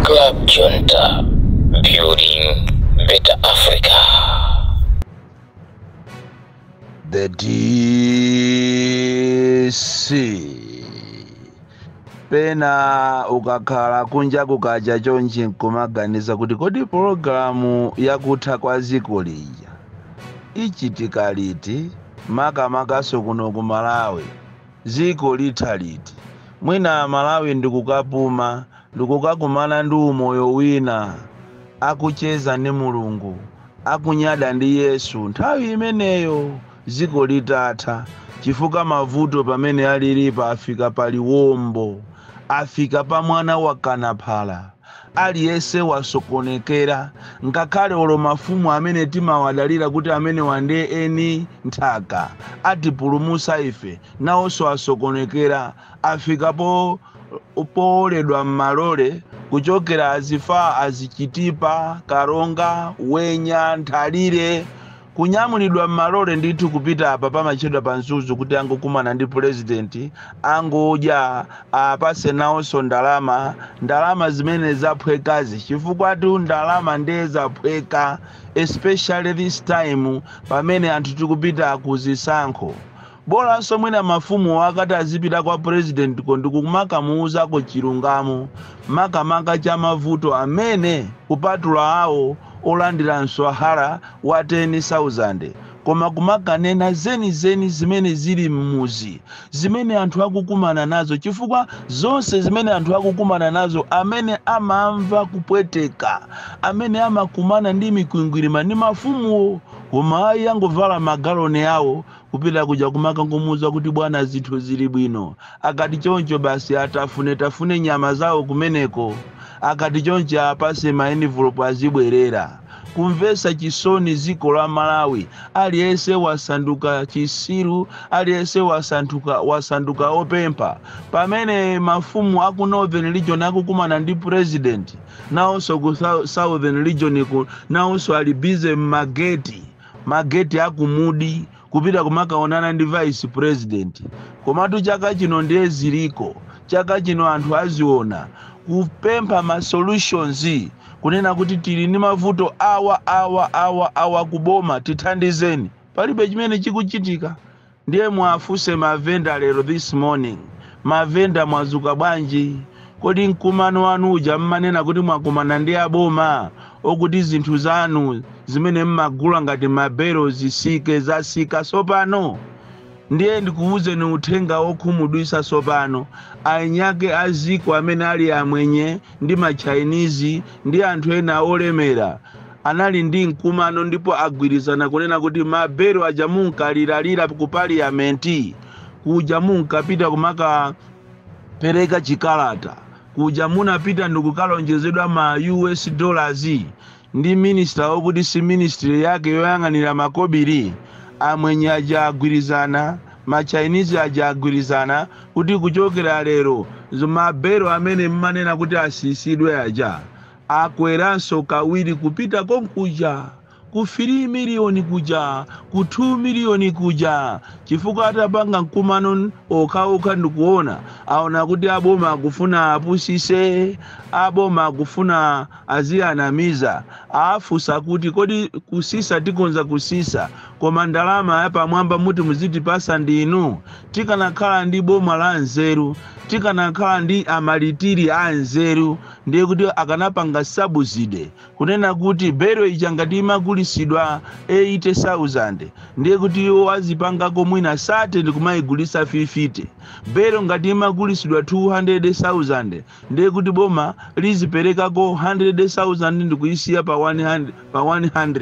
Club Junta, building better Africa. The DC. Pena ukakhala kunja kukacha chonchi nkumaganiza kuti kodi pologalamu yakutha kwa ziko lija ichitika liti, makamakaso kuno ku Malawi ziko litha liti? Mwina Malawi ndikukapuma, ndikukakumana ndi umoyo wina, akucheza ndi Mulungu, akunyada ndi Yesu, nthawi imeneyo ziko litatha, chifukwa mavuto pamene alilipa afika paliwombo, afika pa mwana wa kanaphala. Aliyense wasokonekera, ngakhale olo mafumu amene timawadalira kuti amene wande eni nthaka atipulumusa ife, nawonso asokonekera, afika pooledwa m'malole kuchokera azifa azichitipa, Karonga, Wenya, Nthalire, kunyamulidwa m'malole ndithu kupita apa pamachedwa pa Mzuzu kuti angokumana ndi purezidenti, angodya, apase nawonso ndalama, ndalama zimene zaphwekazi, chifukwa tu ndalama ndiye zaphweka, especially this time pamene anthu tikupita kuzisankho. Bolanso mwina mafumu akati azipita kwa purezidenti ko ndikumakamuuzako chilungamo, makamaka cha mavuto amene kupatula awo olandira mswahara wa 10,000, koma kumakanena zenizeni zimene zili m'muzi, zimene anthu akukumana nazo, chifukwa zonse zimene anthu akukumana nazo, amene amamva kupweteka, amene amakumana ndi mikwingwirima ndi mafumuwo. Koma ayi, angovala magaloni awo kupita kuja kumakangomuuza kuti bwana zinthu zili bwino. Akati choncho basi atafune tafune nyama zawo kumeneko, akati choncho apase maenvelope azibwerera. Kumvesa chisoni ziko la Malawi, aliyense wasanduka chisiru, aliyense wasanduka opempha. Pamene mafumu aku Northern Region akukumana ndi president, nawonso ku Southern Region ku nawonso ali busy mmageti, mageti akumudi kupita kumakaonana ndi vice president. Komatu chaka chino ndiye ziliko, chaka chino anthu aziona kupempha ma solutions, kunena kuti tili ndi mavuto awa awa awa awa kuboma, tithandizeni. Palibe chimene chikuchitika. Ndiye mwafuse mavenda lero this morning, mavenda mwazuka bwanji? Kodi mkumano wanu uja mmanena kuti mwakumana ndi aboma okuti zinthu zanu zimene mmagula ngati mabero zisike, zasika sopano? Ndiye ndikuwuzeni uthenga wokhumudwitsa sopano. Anyake aziko amene ali amwenye ndi machinese ndi anthu ena olemera anali ndi mkumano, ndipo agwirizana kunena kuti mabero aja munkaliralira ku parliament kuja, munkapita kumakapereka chikalata kuja, munapita ndikukalonjezedwa ma US dollars ndi minister wokuti si ministry yake yoyang'anira makobiri. Amwenye aja agwirizana, ma Chinese aja agwirizana kuti kuchokera lero mabero amene mmanena kuti asisidwe aja akweranso kawiri, kupita konkuja ku 3 miliyoni kuja ku 2 miliyoni kuja, chifukwa atapanga mkumano okhaokha ndikuona aona kuti aboma akufuna apusise, aboma akufuna aziyanamiza. Afusa kuti kodi kusisa tikonza kusisa, koma ndalama yapamwamba muti muzitipasa ndinu? Tikanakhala ndi boma la nzeru, tikanakhala ndi amalitiri a nzeru, ndiye kuti akanapanga subsidy kunena kuti bero ija ngati imagulisidwa 80,000, ndiye kuti iwo azipangako mwina sate ndikumayigulisa 50. Bero ngati imagulisidwa 200,000, ndiye kuti boma liziperekako 100,000 ndikuyisiya pa 100, pa 100.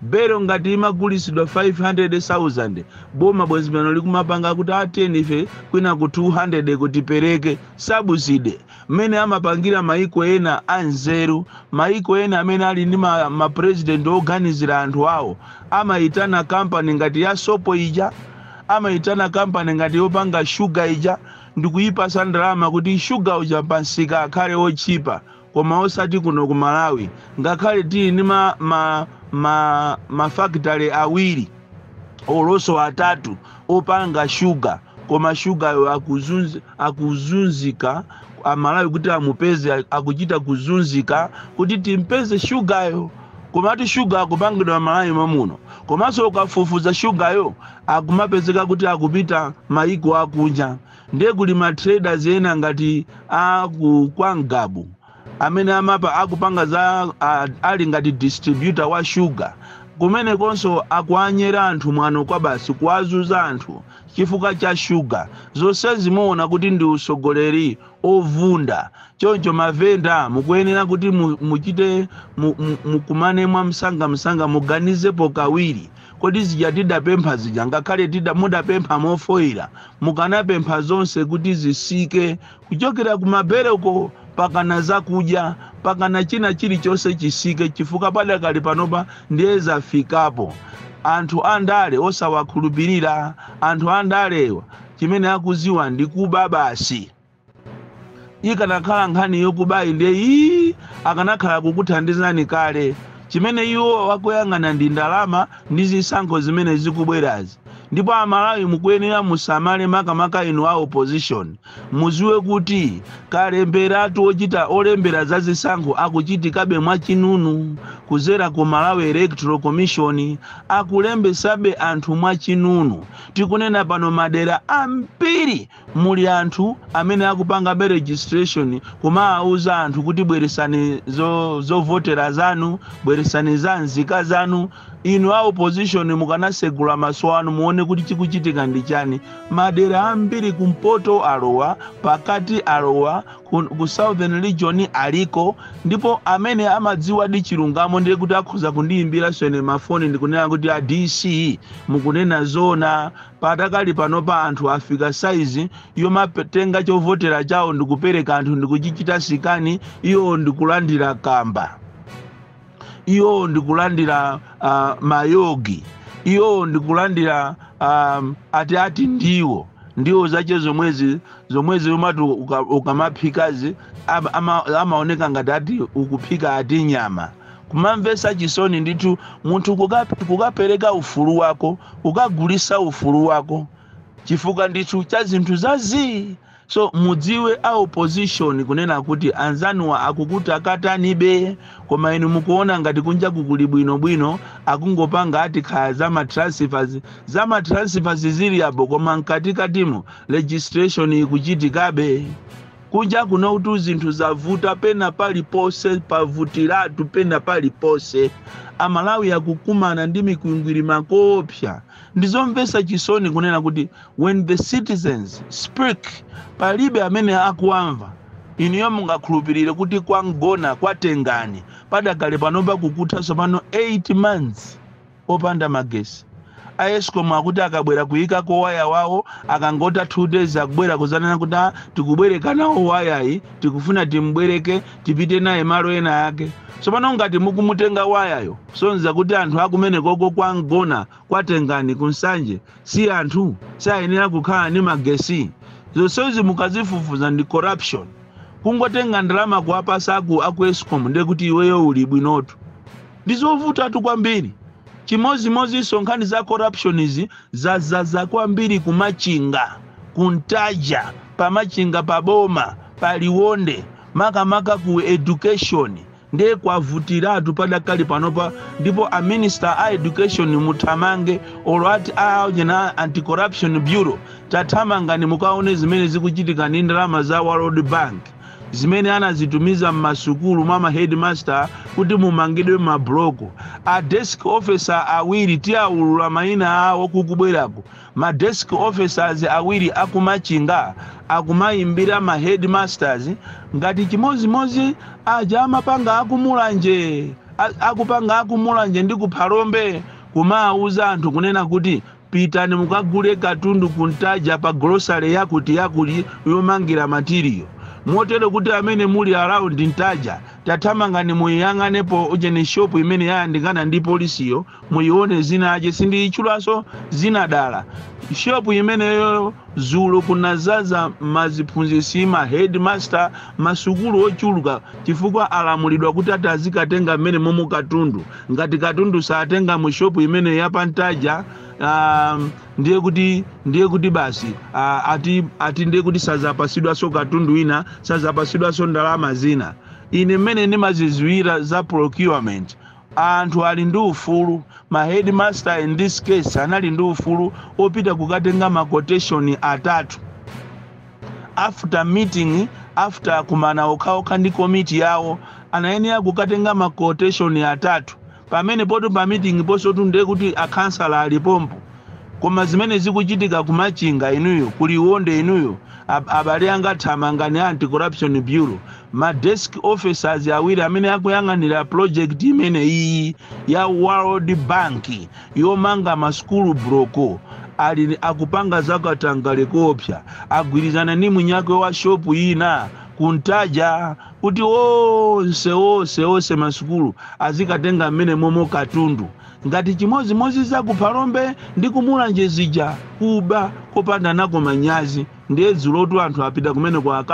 Bero ngati imagulisidwa 500,000, boma bwezi pano likumapanga kuti ateni ife kwina ku 200 kuti pereke subsidy, mmene amapangira maiko ena anzeru, maiko ena amene ali ndi ma president oganizira anthu awo. Amayitana kampani ngati ya sopo ija, amayitana kampani ngati yopanga shuga ija, ndikuyipasa ndalama kuti shuga uja pansika akhale otchipa. Koma osati kuno ku Malawi, ngakhale tili ndi mafakitale awiri olonso atatu opanga shuga, Koma shugayo akuzunzika Amalawi kuti amupeze, akuchita kuzunzika kuti timpeze shugayo. Komatu shuga akupangidwa Malawi mamuno. Komanso ukafufuza, shugayo akumapezeka kuti akupita maiko akunja. Ndiye kuli ma traders ena ngati aku kwa Ngabu amene amapa akupanga za ali ngati distributor wa shuga. Kumenekonso akuanyera anthu mwano kwa basi, kuwazuza anthu chifukwa cha shuga. Zonse zimuona kuti ndi usogoleri ovunda. Choncho mavenda mukuyenera kuti muchite mukumane mwa msangamsanga, muganizepo kawiri. Kodi zija tidapempha zija, ngakhale mudapempha mofoira, mukanapempha zonse kuti zisike kuchokera kumabereko pakana zakudya, pakana china chilichonse chisike, chifukwa padakali panopa ndiye zafikapo. Anthu andale osawakhulupirira. Anthu andalewa chimene akuziwa ndi kuba basi. Ikanakhala nkhani yokubayi, ndiye ii akanakhala kukuthandizani kale. Chimene iwo wakuyang'ana ndi ndalama ndi zisankho zimene zikubwerazi. Ndipo Amalawi mukuyenera musamale, makamaka inu a opposition. Muziwe kuti kalemberatu ochita olembera za zisankho akuchitikabe mwachinunu kuzera ku Malawi Electoral Commission. Akulembesabe anthu mwachinunu. Tikunena pano, madera ambiri muli anthu amene akupangabe registration, kumawauza anthu kuti bweresani zovotera zanu, bweresani za nzika zanu. Inu a opposition mukanasegula maso anu, muone kuti chikuchitika ndi chani. Madera ambiri, kumpoto alowa, pakati alowa, ku Southern Region aliko. Ndipo amene amadziwa di chilungamo ndiye kuti akhoza kundiyimbira ine mafoni ndikunena kuti, "A DC, mukunena zona." Patakali panopa anthu afika saizi yomatenga chovotera chawo ndikupereka anthu, ndikuchichita scan, iwo ndikulandira kamba, iwo ndikulandira mayogi, iwo ndikulandira ati ndiwo zache zomwezi umati ukamaphikazi amaoneka ngati ati ukuphika ati nyama. Kumamvesa chisoni ndithu munthu kukapereka ufulu wako, kukagulisa ufulu wako chifukwa ndithu cha zinthu zazii. So mudziwe a opposition kunena kuti anzanuwa akukutakatanibe, koma inu mukuona ngati kunja kukuli bwinobwino. Akungopanga ati khaya za transfers, za transfers zili apo, koma mkatikatimo registration ikuchitikabe. Kunja kuno kuti zinthu zavuta pena paliponse, pavutiratu pena paliponse. Amalawi akukumana ndi mikwingwiri makoopsa. Ndizomvetsa chisoni kunena kuti when the citizens speak, palibe amene akuamva. Inuyo mungakhulupirire kuti kwangona kwatengani padakale panopa kukuthanso pano 8 months opanda magesi? A ESCOM akuti akabwera kuyikako waya wawo, akangota 2 days akubwera kuzanena kuti, "Ah, tikubwereka nawo wayayi, tikufuna timbwereke tipite naye malo ena yake." Tsopano ngati mukumutenga wayayo, sonza kuti anthu akumenekoko kwangona kwatengani kuNsanje si anthu, sayenera kukhala ndi magesi? Zonsezi mukazifufuza ndi corruption. Kungotenga ndalama kuwapasa aku ESCOM, ndiye kuti iweyo uli bwinotu. Ndizovutatu kwambiri. Chimozimozinso nkhani za corruption izi zazaza kwambiri kuMachinga, kuntaja, paMachinga, paboma, paLionde, makamaka ku education ndiye kwavutiratu padakali panopa. Ndipo a minister a education muthamange, olo ati a Anti-Corruption Bureau, tathamangani mukaone zimene zikuchitika ndi ndalama za World Bank zimene anazitumiza mmasukulu mwa ma headmaster kuti mumangidwe mabloko. A desk officer awiri, tiawulula mayina awo kukubwerako, ma desk officers awiri akuMachinga akumayimbira ma headmasters ngati chimozimozi aja amapanga akuMulanje, akupanga akuMulanje ndi kuPhalombe, kumawuza anthu kunena kuti pitani mukagule katundu kuntaja pa grocery yakuti yakuti yomangira material, motero kuti amene muli around Ntaja Tathamangani muyang'anepo ujeni shopu imene yayandikana ndi polisiyo, muyione zina ache, sindiyitchulanso zina dala. Shopu imeneyo zulo kunazaza maziphunzitsi, ma headmaster, masukulu ochuluka, chifukwa alamulidwa kuti ati azikatenga mmene momo katundu. Ngati katundu satenga mu shopu imene yapantaja, ndiye kuti basi, ati ndiye kuti sazapasidwanso katundu wina, sazapasidwanso ndalama zina. Ine mmene ndimaziziwira za procurement, anthu ali ndi ufulu, ma headmaster in this case anali ndi ufulu opita kukatenga ma quotation atatu after meeting, after kumana okhaokha ndi komiti yawo. Anayenera kukatenga ma quotation atatu pamene poto pa meeting posotu, ndiye kuti akhansala alipompo. Koma zimene zikuchitika kumachinga inuyo, kuliwonde inuyo, abale anga, thamangani Anti-Corruption Bureau. Ma desk officers awiri amene akuyang'anira project imene iyi ya World Bank yomanga masukulu block ali akupanga zakatangale kopsa, agwirizana ndi munyake wa shopu ina kuntaja kuti onse onse onse masukulu azikatenga mmene momo katundu, ngati chimodzimodzi zakuphalombe ndi kumulanje zija, kuba kopanda nako manyazi. Ndiye dzulotu anthu apita kumene kwa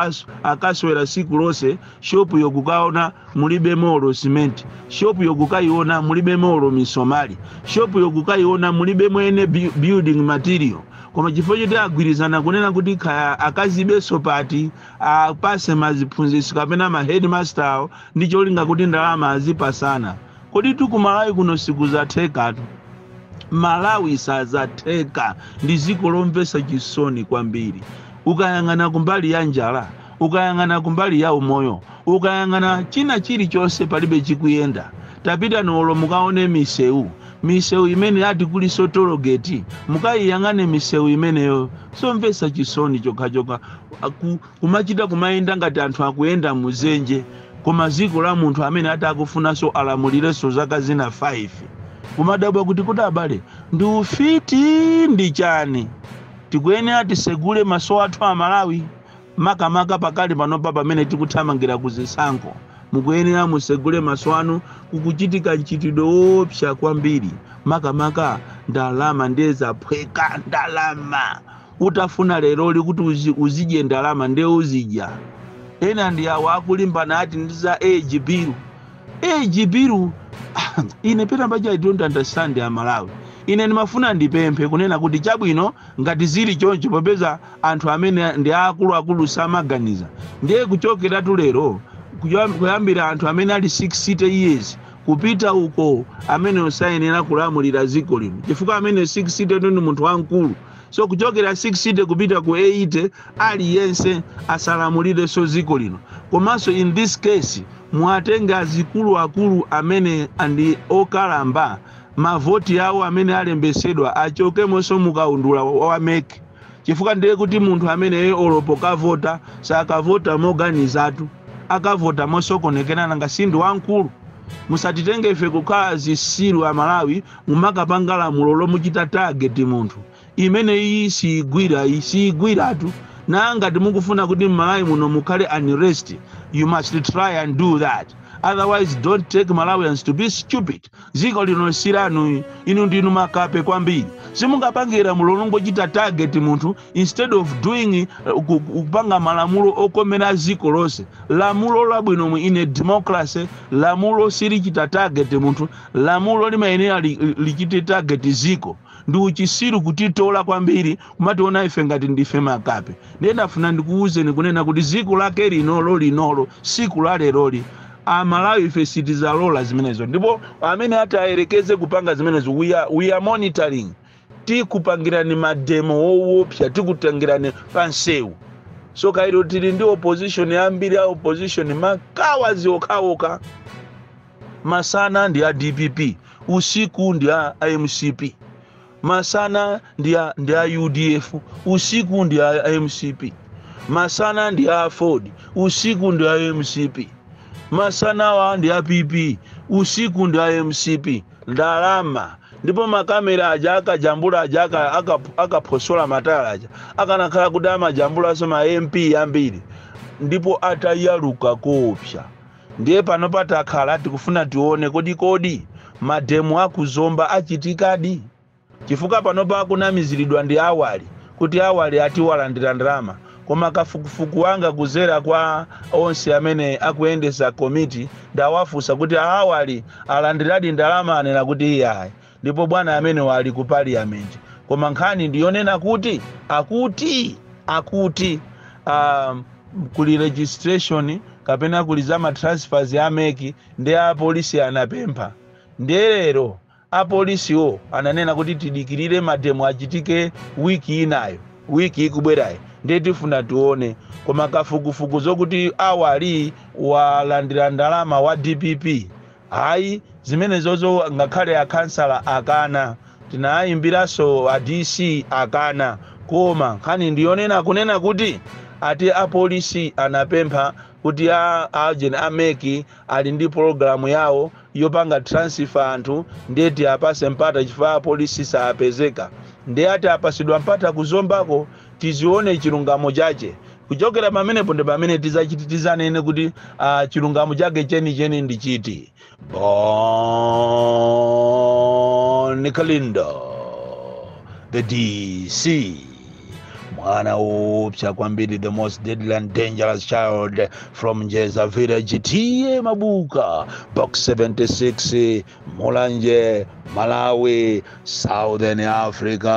akaswera siku lonse. Shopu yokukaona mulibe molo simenti, shopu yokukayiona mulibe molo misomali, shopu yokukayiona mulibe mwene building material. Koma chifukwa choti agwirizana kunena kuti khaya akazibenso pati apase maziphunzitsi kapena ma headmaster awo, ndi cholinga kuti ndalama azipasana. Kodi tikumalawi kuno sikuzathekatu? Malawi sazatheka, ndi dziko lomvetsa chisoni kwambiri. Ukayang'ana kumbali ya njala, ukayang'ana kumbali ya umoyo, ukayang'ana china chilichonse, palibe chikuyenda. Tapita nolo mukaone misewu, misewu imene ati kuliso tollgate, mukayiyang'ane misewu imeneyo, somvetsa chisoni chokhachokha. Kumachita kumayenda ngati anthu akuyenda muzenje. Koma dziko la munthu amene ati akufunanso alamulirenso zaka zina 5, kumadabwa kuti abale, ndi ufiti ndi chani? Tikuyenera tisegule maso athu Amalawi, makamaka pakali panopa pamene tikuthamangira kuzisankho. Mukuyenera musegule maso anu, kukuchitika mchitidwe woopsa kwambiri. Makamaka ndalama ndiye zaphweka. Ndalama utafuna leroli kuti uzidye ndalama, ndiye uzidya. Ena ndi awo akulimbana ati ndi za age bill, age bill. Ine pena paja I don't understand Amalawi. Ine ndimafuna ndipemphe kunena kuti chabwino, ngati zili choncho, popeza anthu amene ndi akuluakulu samaganiza, ndiye kuchokeratu lero, kuyambira anthu amene ali 60 years kupita uko, amene osayenera kulamulira dziko lino, chifukwa amene 60 ndi munthu wamkulu. So kuchokera 60 kupita ku 80, aliyense asalamulirenso dziko lino. Komanso in this case mwatenge azikuluakulu amene ndi okalamba, mavoti awo amene alembesedwa achokemonso mukaundula wa MEC, chifukwa ndiye kuti munthu ameneyo olopo kavota sakavota moganizatu, akavota mosokonekera, nanga si ndi wamkulu? Musatitenge ife kukhala zisilu Amalawi, mumakapanga lamulo lomuchita target munthu. Imene iyi siyigwira, iyi siyigwiratu. Na ngati mukufuna kuti m'Malawi muno mukhale unrest, you must try and do that, otherwise don't take Malawians to be stupid. Dziko lino silanu, inu ndinu makape kwambiri. Simungapange lamulo longochita target munthu instead of doing kupanga malamulo okomera dziko lonse. Lamulo labwino in a democracy, lamulo silichita target munthu, lamulo limayenera lichite target dziko. Ndi uchisiru kutitola kwambiri, kumationa ife ngati ndife makape. Ndiye ndafuna ndikuwuzeni kunena kuti dziko lake linolo linolo, siku la leroli, Amalawi ife sitizalola zimenezo. Ndipo amene ati ayerekeze kupanga zimenezo, we are monitoring. Tikupangirani mademo woopsa, tikutangirani pansewu. So kairo tili ndi opposition ambiri, a opposition makawazi okhaokha. Masana ndi a DPP, usiku ndi a MCP. Masana ndi a UDF, usiku ndi a MCP. Masana ndi a Ford, usiku ndi a MCP. Masanawa ndi a PP, usiku ndi a MCP. Ndalama, ndipo makamera aja akajambula aja, akaphosola matala aja, akanakhala kuti amajambulanso ma MP ambiri, ndipo atayaluka koopsa. Ndiye pano patakhala tikufuna tione kodi mademo akuzomba achitikadi, chifukwa panopa akunamiziridwa ndi awali kuti awali atiwalandira ndalama. Koma kafukufuku wanga kuzera kwa onse amene akuyendesa komiti, ndawafunsa kuti awali alandiradi ndalama, anena kuti iyayi, ndipo bwana amene wali ku parliament. Koma nkhani ndiyonena kuti akuti kuli registration kapena kuli za ma transfers ya MEC, ndi apolisi anapempha. Ndiye lero apolisiwo ananena kuti tidikirire mademo achitike wiki inayo, wiki ikubwerayi, ndiye tifuna tione. Koma kafukufuku zokuti awali walandira ndalama wa DPP, hayi, zimenezozo ngakhale akhansala akana, tinayimbiranso a DC akana. Koma nkhani ndiyonena kunena kuti ati apolisi anapempha kuti a agent a MEC ali ndi pologalamu yawo yopanga transfer anthu, ndiye tiapase mpata chifukwa apolisi sapezeka. Ndiye ati apasidwa mpata kuzombako, tizione chilungamo chache. Kuchokera pamenepo ndi pamene tizachiti tizanene kuti chilungamo chake chenicheni ndi chiti. Bon Kalindo, the DC, mwana upsa kwambiri, the most deadly and dangerous child from Njeza village, T/A Mabuka, Box 76, Mulanje, Malawi, Southern Africa.